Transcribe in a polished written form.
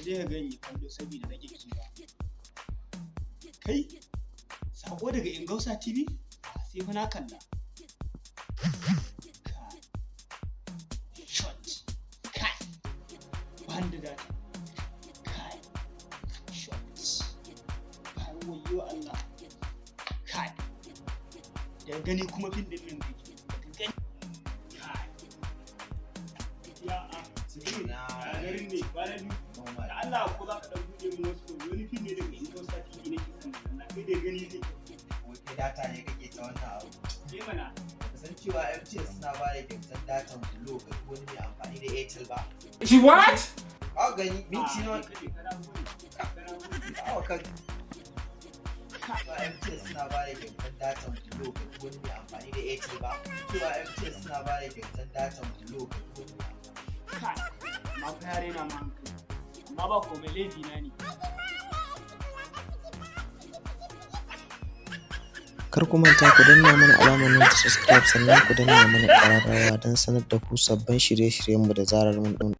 dai ka gani kallo saboda rage kiba. Kai, sako daga Ingausa TV? A sai fa na kalla. Kai. Short. Kai. Ban da data. Kai. Short. Kai, wayyo Allah. Kai. Daga gani kuma fim din nan kake. Daga gani. Kai. Ya a. Na A garin ne kwana biyu. normal. Da Allah ko za ka dan buɗe min wasu wani fim ne daga Ingausa TV nake son na kalla. Kai da gani zai kyau. Wai kai data ne kake ta wannan abu? Eh mana. Ka san cewa MTN suna ba da kyautar datan Glo ga duk wani mai amfani da Airtel ba? She what? Ba gani minti nawa? Ah, kai kana gode. Kana gode. Awa kan cewa MTN suna ba da kyautar datan Glo ga duk wani mai amfani da Airtel ba? Cewa MTN suna ba da kyautar datan Glo ga duk wani mai amfani. Kai. Amma fa yare na ma hankali. Amma ba komai, laifi na ne. Kar ku manta ku danna mana alamar nan ta subscribe, sannan ku danna mana ƙararrawa don sanar da ku sabbin shirye-shiryenmu da zarar mun ɗora.